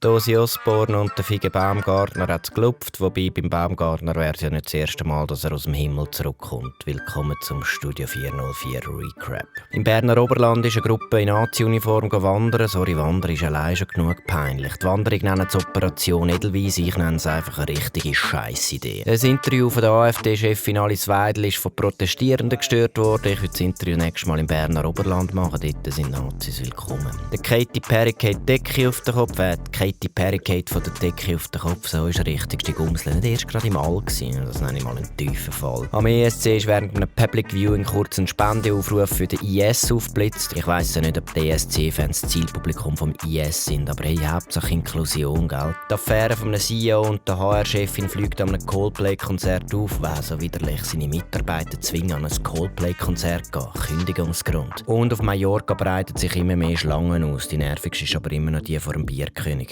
Ozzy Osbourne und der Fige Baumgartner hat es gelupft, wobei beim Baumgartner wäre es ja nicht das erste Mal, dass er aus dem Himmel zurückkommt. Willkommen zum Studio 404 Recap. Im Berner Oberland ist eine Gruppe in Nazi-Uniform wandern. Sorry, Wandern ist allein schon genug peinlich. Die Wanderung nennen es Operation Edelweiss, ich nenne es einfach eine richtige Scheissidee. Das Interview von der AfD-Chefin Alice Weidel ist von Protestierenden gestört worden. Ich würde das Interview nächstes Mal im Berner Oberland machen, dort sind Nazis willkommen. Der Katy Perry geht die Decke auf den Kopf, Katy Perry geht von der Decke auf den Kopf, so ist richtig die Gumsel. Nicht erst gerade im All gewesen, das nenne ich mal einen tiefen Fall. Am ESC ist während einem Public Viewing kurz ein Spendeaufruf für den IS aufgeblitzt. Ich weiss ja nicht, ob die ESC-Fans das Zielpublikum vom IS sind, aber hey, Hauptsache Inklusion, gell? Die Affäre von einem CEO und der HR-Chefin fliegt an einem Coldplay-Konzert auf, wer so widerlich seine Mitarbeiter zwingen, an ein Coldplay-Konzert zu gehen. Kündigungsgrund. Und auf Mallorca breiten sich immer mehr Schlangen aus. Die nervigste ist aber immer noch die vor dem Bierkönig.